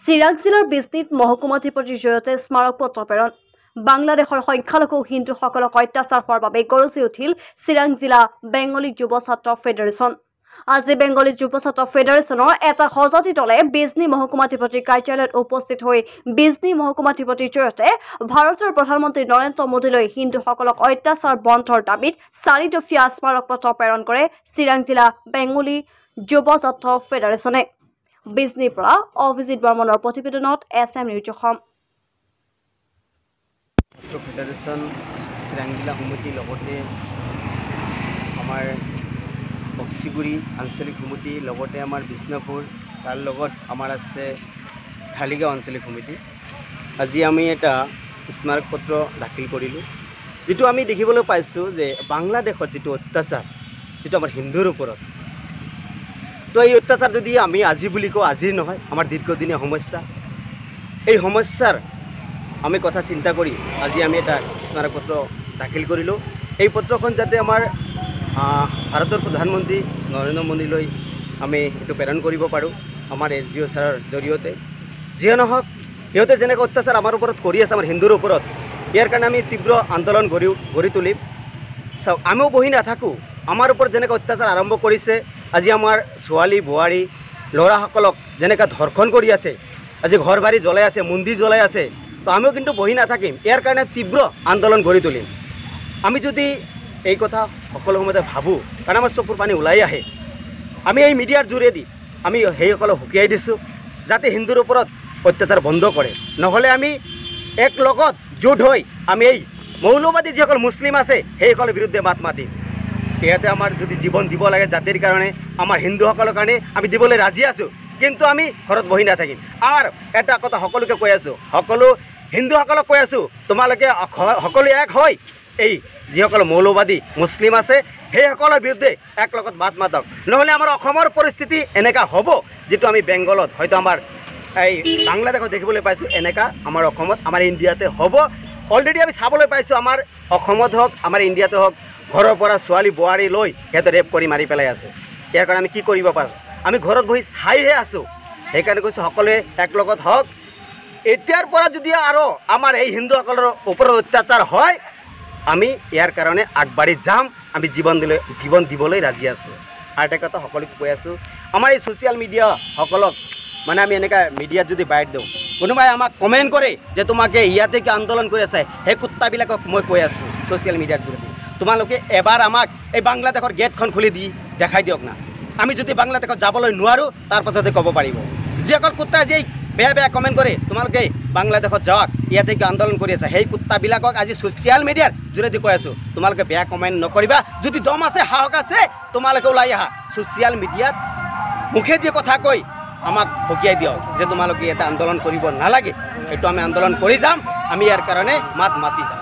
চিৰাং জিলাৰ বিজনীত মহকুমাধিপতিৰ জৰিয়তে স্মাৰক পত্ৰ প্ৰেৰণ। বাংলাদেশৰ সংখ্যালঘু হিন্দুসকলক অত্যাচাৰ হোৱাৰ বাবে গৰজি উঠিল চিৰাং জিলা বেংগলী যুৱ ছাত্ৰ ফেডাৰেশ্যন। আজি বেংগলী যুৱ ছাত্ৰ ফেডাৰেশ্যনৰ এটা সজাতি দলে বিজনী মহকুমাধিপতিৰ কাৰ্যালয়ত উপস্থিত হৈ বিজনী মহকুমাধিপতিৰ জৰিয়তে ভাৰতৰ প্ৰধানমন্ত্ৰী নৰেন্দ্ৰ মোদীলৈ হিন্দুসকলক অত্যাচাৰ বন্ধৰ দাবীত চাৰিদফীয়া স্মাৰক পত্ৰ প্ৰেৰণ কৰে চিৰাং জিলা বেংগলী যুৱ ছাত্ৰ ফেডাৰেশ্যনে। বিজনীৰ পৰা অভিজিত বৰ্মনৰ প্ৰতিবেদনত এছ এম নিউজ অসম। ছাত্ৰ ফেডাৰেশ্যন চিৰাং জিলা সমিতিৰ লগতে আমাৰ বক্সিগুৰি আঞ্চলিক সমিতি, লগতে আমাৰ বিষ্ণুপুৰ, তাৰ লগত আমাৰ আছে ঢালিগাঁও আঞ্চলিক সমিতি। আজি আমি এটা স্মাৰক পত্ৰ দাখিল কৰিলোঁ, যিটো আমি দেখিবলৈ পাইছোঁ যে বাংলাদেশত যিটো অত্যাচাৰ, যিটো আমাৰ হিন্দুৰ ওপৰত, তো এই অত্যাচাৰ যদি আমি আজি বুলি কওঁ, আজিৰ নহয়, আমাৰ দীৰ্ঘদিনীয়া সমস্যা। এই সমস্যাৰ আমি কথা চিন্তা কৰি আজি আমি এটা স্মাৰকপত্ৰ দাখিল কৰিলোঁ। এই পত্ৰখন যাতে আমাৰ ভাৰতৰ প্ৰধানমন্ত্ৰী নৰেন্দ্ৰ মোদীলৈ আমি এইটো প্ৰেৰণ কৰিব পাৰোঁ আমাৰ এছ ডি অ' ছাৰৰ জৰিয়তে। যিয়ে নহওক, সিহঁতে যেনেকৈ অত্যাচাৰ আমাৰ ওপৰত কৰি আছে, আমাৰ হিন্দুৰ ওপৰত, ইয়াৰ কাৰণে আমি তীব্ৰ আন্দোলন গঢ়ি তুলিম। চাওক, আমিও বহি নাথাকোঁ। আমাৰ ওপৰত যেনেকৈ অত্যাচাৰ আৰম্ভ কৰিছে, আজি আমাৰ ছোৱালী বোৱাৰী ল'ৰাসকলক যেনেকৈ ধৰ্ষণ কৰি আছে, আজি ঘৰ বাৰী জ্বলাই আছে, মন্দিৰ জ্বলাই আছে, তো আমিও কিন্তু বহি নাথাকিম। ইয়াৰ কাৰণে তীব্ৰ আন্দোলন গঢ়ি তুলিম। আমি যদি এই কথা সকলো সময়তে ভাবোঁ, কাৰণ আমাৰ চকুৰ পানী ওলাই আহে। আমি এই মিডিয়াৰ যোগেদি আমি সেইসকলক সকীয়াই দিছোঁ যাতে হিন্দুৰ ওপৰত অত্যাচাৰ বন্ধ কৰে। নহ'লে আমি এক লগত জোট হৈ আমি এই মৌলবাদী যিসকল মুছলিম আছে সেইসকলৰ বিৰুদ্ধে মাত মাতিম। ইয়াতে আমাৰ যদি জীৱন দিব লাগে জাতিৰ কাৰণে, আমাৰ হিন্দুসকলৰ কাৰণে আমি দিবলৈ ৰাজি আছোঁ, কিন্তু আমি ঘৰত বহি নাথাকিম। আৰু এটা কথা সকলোকে কৈ আছোঁ, সকলো হিন্দুসকলক কৈ আছোঁ, তোমালোকে সকলো এক হৈ এই যিসকল মৌলবাদী মুছলিম আছে সেইসকলৰ বিৰুদ্ধে এক লগত মাত মাতক। নহ'লে আমাৰ অসমৰ পৰিস্থিতি এনেকুৱা হ'ব যিটো আমি বেংগলত, হয়তো আমাৰ এই বাংলাদেশত দেখিবলৈ পাইছোঁ, এনেকুৱা আমাৰ অসমত, আমাৰ ইণ্ডিয়াতে হ'ব। অলৰেডি আমি চাবলৈ পাইছোঁ, আমাৰ অসমত হওক, আমাৰ ইণ্ডিয়াতে হওক, ঘৰৰ পৰা ছোৱালী বোৱাৰী লৈ সিহঁতে ৰেপ কৰি মাৰি পেলাই আছে। ইয়াৰ কাৰণে আমি কি কৰিব পাৰোঁ? আমি ঘৰত বহি চাইহে আছোঁ। সেইকাৰণে কৈছোঁ সকলোৱে একলগত হওক। এতিয়াৰ পৰা যদি আৰু আমাৰ এই হিন্দুসকলৰ ওপৰত অত্যাচাৰ হয়, আমি ইয়াৰ কাৰণে আগবাঢ়ি যাম। আমি জীৱন দিবলৈ ৰাজি আছোঁ। আৰু এটা কথা সকলোকে কৈ আছোঁ, আমাৰ এই ছ'চিয়েল মিডিয়াসকলক, মানে আমি এনেকুৱা মিডিয়াত যদি বাইট দিওঁ, কোনোবাই আমাক কমেণ্ট কৰে যে তোমাকে ইয়াতে কি আন্দোলন কৰি আছে, সেই কুত্তাবিলাকক মই কৈ আছোঁ ছ'চিয়েল মিডিয়াৰ যোগেদি, তোমালোকে এবাৰ আমাক এই বাংলাদেশৰ গেটখন খুলি দি দেখাই দিয়ক না। আমি যদি বাংলাদেশত যাবলৈ নোৱাৰোঁ, তাৰপাছতে ক'ব পাৰিব। যিসকল কুত্তা যি বেয়া বেয়া কমেণ্ট কৰে, তোমালোকে বাংলাদেশত যাওক, ইয়াতে কি আন্দোলন কৰি আছে, সেই কুত্তাবিলাকক আজি ছ'চিয়েল মিডিয়াৰ যোগেদি কৈ আছোঁ, তোমালোকে বেয়া কমেণ্ট নকৰিবা। যদি দম আছে, সাহস আছে, তোমালোকে ওলাই আহা, ছ'চিয়েল মিডিয়াত মুখেদি কথা কৈ আমাক সকীয়াই দিয়ক যে তোমালোকে ইয়াতে আন্দোলন কৰিব নালাগে। এইটো আমি আন্দোলন কৰি যাম, আমি ইয়াৰ কাৰণে মাত মাতি যাম।